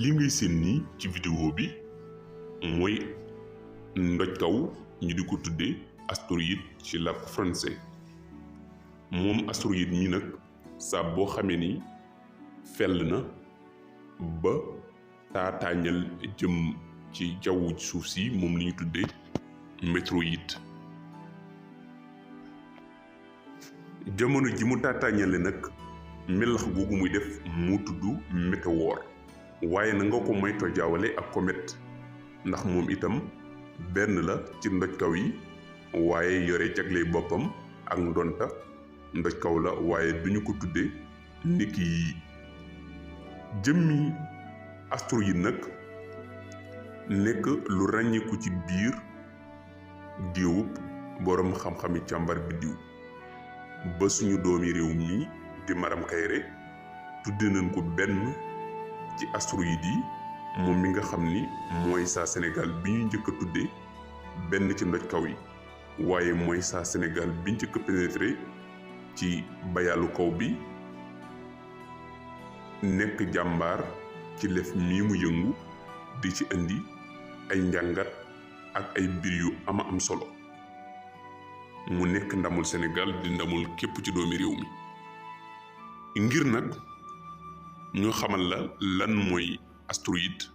li ngay seen nii ci vidéo bi mooy ndoj kaw ñu di ko tuddee astéroïde ci làkku français. moom astéroïde mi nag saa boo xamee ni fell na ba taataañal jëm ci jawwu suuf si moom li ñu tuddee météorite. jamono ji mu taataañale nag melax googu muy def mu tudd météore, waaye na nga ko moytoo jaawale ak comète ndax moom itam benn la ci ndoj kaw yi waaye yore jagley boppam ak ndonta ndoj kaw la waaye duñu ko tuddee niki yi. jëmmi astéroïde nag nekk lu ràññeeku ci biir géewub boroom xam-xami càmbar biddiw ba suñu doomi réew mi di Maram Kayre tudde nañ ko benn ci astéroïdes yi, moom mi nga xam ni mooy saa Sénégal bi ñu njëkk a tudde benn ci ndoj kaw yi, waaye mooy saa Sénégal bi njëkk a pénétré ci bayaalu kaw bi, nekk jàmbaar ci lef mii mu yëngu di ci indi ay njàngat ak ay mbir yu ama am solo. mu nekk ndamul Sénégal di ndamul képp ci doomi réew mi. ngir nag ñu xamal la lan mooy astéroïde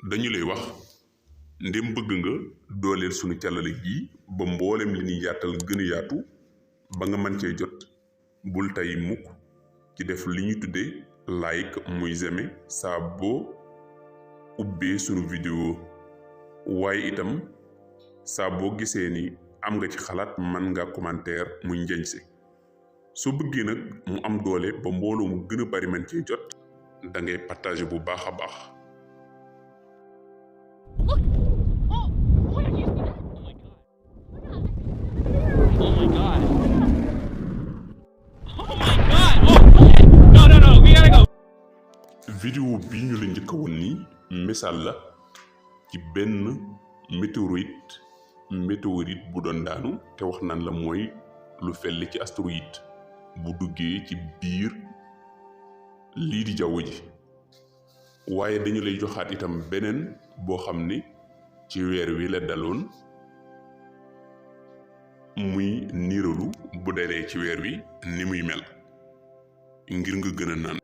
dañu lay wax ndem bëgg nga dooleel sunu càllale gi ba mboolem li ñuy yaatal gën a yaatu ba nga mën cee jot, bul tay mukk ci def li ñu tuddee like muy j'aime saa boo ubbee sunu vidéo, waaye itam saa boo gisee ni am nga ci xalaat mën nga commentaire muy njeñse. soo bëggee nag mu am doole ba mbooloo mu gën a bari man cee jot da ngay partager bu baax a baax. vidéo bii ñu la njëkk a woon nii misaal la ci benn météorite bu doon daanu te wax naan la mooy lu fell ci astéroïde bu duggee ci biir lii di jaww ji. waaye dañu lay joxaat itam beneen boo xam ni ci weer wi la daloon, muy niiralu bu dalee ci weer wi ni muy mel ngir nga gën a naan.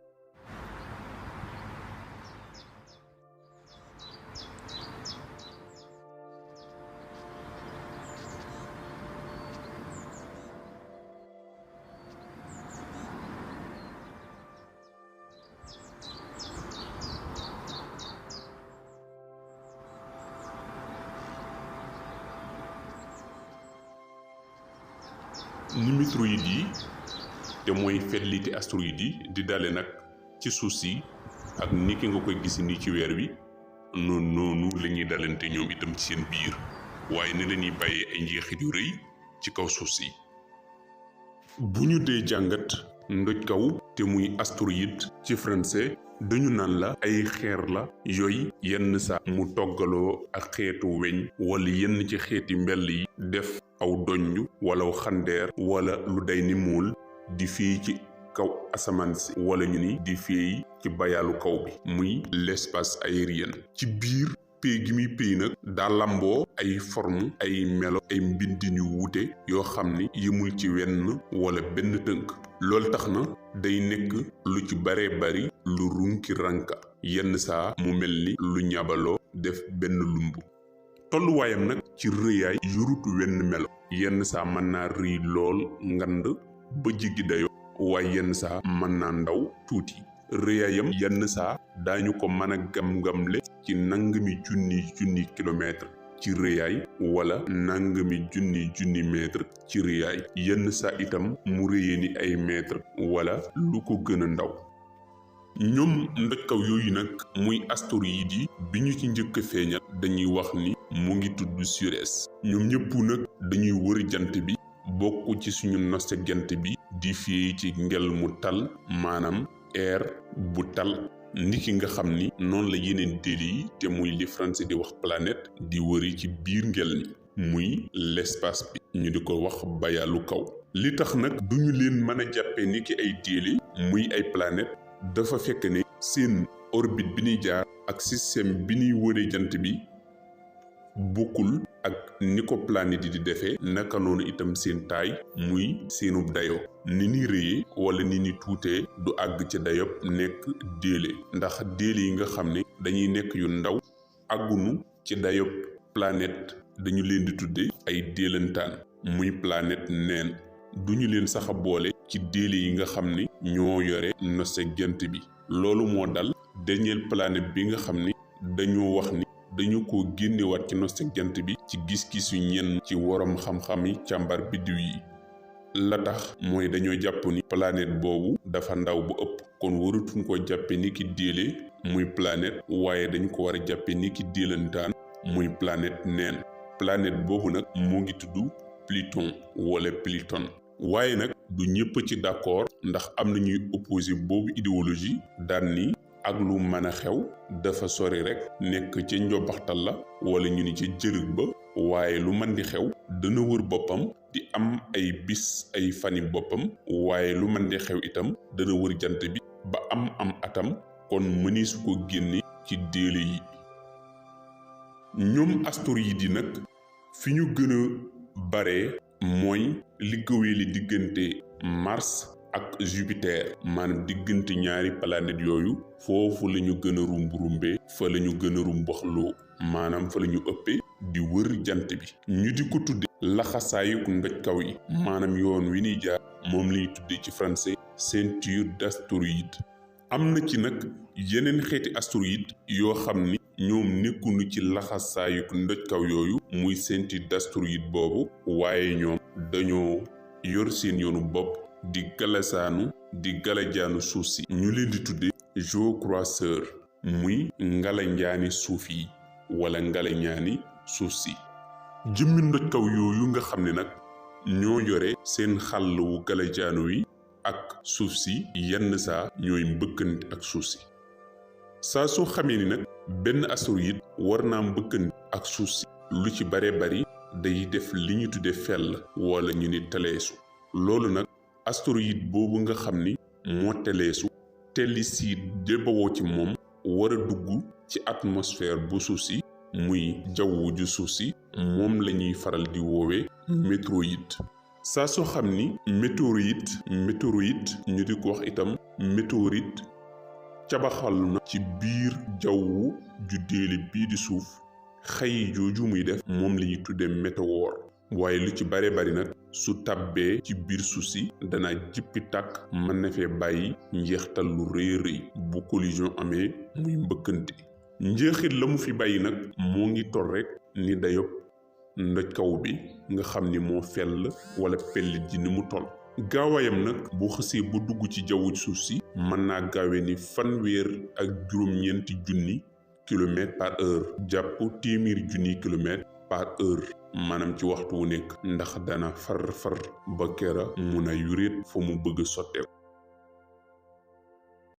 ni météorite yi te mooy felliti astéroïdes yi di dale nag ci suuf si ak ni ki nga koy gis nii ci weer wi noonu la ñuy dalante ñoom itam ci seen biir, waaye ni la ñuy bàyyee ay njeexit yu rëy ci kaw suuf si. bu ñu dee jàngat ndoj kaw te muy astéroïde ci français dañu naan la ay xeer la yooyu yenn saa mu toggaloo ak xeetu weñ wala yenn ci xeeti mbell yi def aw donj wala xandeer wala lu day ni muul di fii ci kaw asamaan si, wala ñu ni di fii ci bayaalu kaw bi muy l'espace aérien. ci biir pay gi muy pay nag daa lamboo ay forme ay melo ay mbindin yu wuute yoo xam ni yëmul ci wenn wala benn tënk. loolu tax na day nekk lu ci bare bari lu runki ranka, yenn saa mu mel ni lu ñabaloo def benn lumb. tolluwaayam nag ci rëyaay yurut wenn melo, yenn saa mën naa rëy lool ngand ba jiggi dayo, waaye yenn saa mën naa ndaw tuuti. rëyaayam yenn saa daañu ko mën a gam-gamle ci nangami junni kilomètre ci rëyaay wala nangami junni mètre ci rëyaay, yenn saa itam mu rëyee ni ay mètre wala lu ko gën a ndaw. ñoom ndoj kaw yooyu nag muy astéroïdes yi bi ñu ci njëkk a feeñal dañuy wax ni mu ngi tudd Sures. ñoom ñëpp nag dañuy wër jant bi, bokk ci suñu noste jant bi di fii ci ngel mu tal, maanaam air bu tal, niki nga xam ni noonu la yeneen déli yi te muy li français di wax planète di wëri ci biir ngel mi muy l'espace bi ñu di ko wax bayaalu kaw. li tax nag duñu leen mën a jàppe niki ay déli muy ay planète dafa fekk ne seen orbite bi ñuy jaar ak système bi ñuy wëree jant bi bokkul ak ni ko planète yi di defee, naka noonu itam seen taay muy seenub dayo ni ni rëyee wala ni ni tuutee du àgg ci dayob nekk déele, ndax déele yi nga xam ne dañuy nekk yu ndaw àggunu ci dayob planète dañu leen di tudde ay déelantaan muy planète neen, duñu leen sax a boole ci déele yi nga xam ne ñoo yore noseg jant bi. loolu moo dal dernière planète bi nga xam ne dañoo wax ni dañu ko génnewaat ci noseg jant bi ci gis-gisu ñenn ci worom xam-xam yi càmbar biddiw yi. la tax mooy dañoo jàpp ni planète boobu dafa ndaw bu ëpp, kon waratuñ ko jàppe ni ki déele muy planète, waaye dañ ko war a jàppe ni ki déelantaan muy planète neen. planète boobu nag mu ngi tudd Pluton wala Pluton. waaye nag du ñëpp ci d'accord, ndax am na ñuy opposé boobu idéologie daan ni ak lu mën a xew dafa sori rek nekk ca njobaxtal la wala ñu ni ca jërëg ba, waaye lu mën di xew dana wër boppam di am ay bis ay fani boppam, waaye lu mën di xew itam dana wër jant bi ba am atam, kon mëneesu ko génne ci déele yi. ñoom astéroïdes yi nag fi ñu gën a bare mooy li gëweeli diggante Mars ak Jupiter, maanaam diggante ñaari planète yooyu foofu la ñu gën a rumb-rumbee, fa la ñu gën a rumbaxloo, maanaam fa la ñu ëppee di wër jant bi. ñu di ko tudde laxasaayuk ndoj kaw yi, maanaam yoon wi ñuy jaar moom la ñuy tudde ci français ceinture d'astéroïdes. am na ci nag yeneen xeeti astéroïdes yoo xam ni ñoom nekkunu ci laxasaayuk ndoj kaw yooyu muy ceinture d'astéroïdes boobu, waaye ñoom dañoo yor seen yoonu bopp di galajaanu suuf si. ñu leen di tudde géocroiseur muy ngalanjaani suuf yi wala ngalañaani suuf si. jëmmi ndoj kaw yooyu nga xam ne nag ñoo yore seen xàll wu galajaanu yi ak suuf si, yenn saa ñooy mbëkkante ak suuf si. saa soo xamee ni nag benn astéroïde war naa mbëkkante ak suuf si, lu ci bare bari day def li ñu tudde fell wala ñu ni teleesu. loolu nag astéroïde boobu nga xam ni moo teleesu telli si débawoo ci moom war a dugg ci atmosphère bu suuf si muy jawwu ju suuf si, moom la ñuy faral di woowe météorite. saa soo xam ni météorite ñu di ko wax itam météorite cabaxal na ci biir jawwu ju déele bii di suuf, xëy jooju muy def moom la ñuy tudde météore. waaye lu ci bare bari nag su tàbbee ci biir suuf si dana jippi tàkk, mën na fee bàyyi njeextal lu rëy rëy bu collision amee muy mbëkkante. njeexit la mu fi bàyyi nag moo ngi tol rek ni dayob ndoj kaw bi nga xam ni moo fell wala pellit ji ni mu tol. gaawaayam nag bu xësee ba dugg ci jawwu suuf si mën naa gaawe ni 3,9 junni kilomètres par heure jàpp 100 junni kilomètres par heure, maanaam ci waxtu wu nekk, ndax dana far ba kera mun a yuréet fa mu bëgg a sotteeku.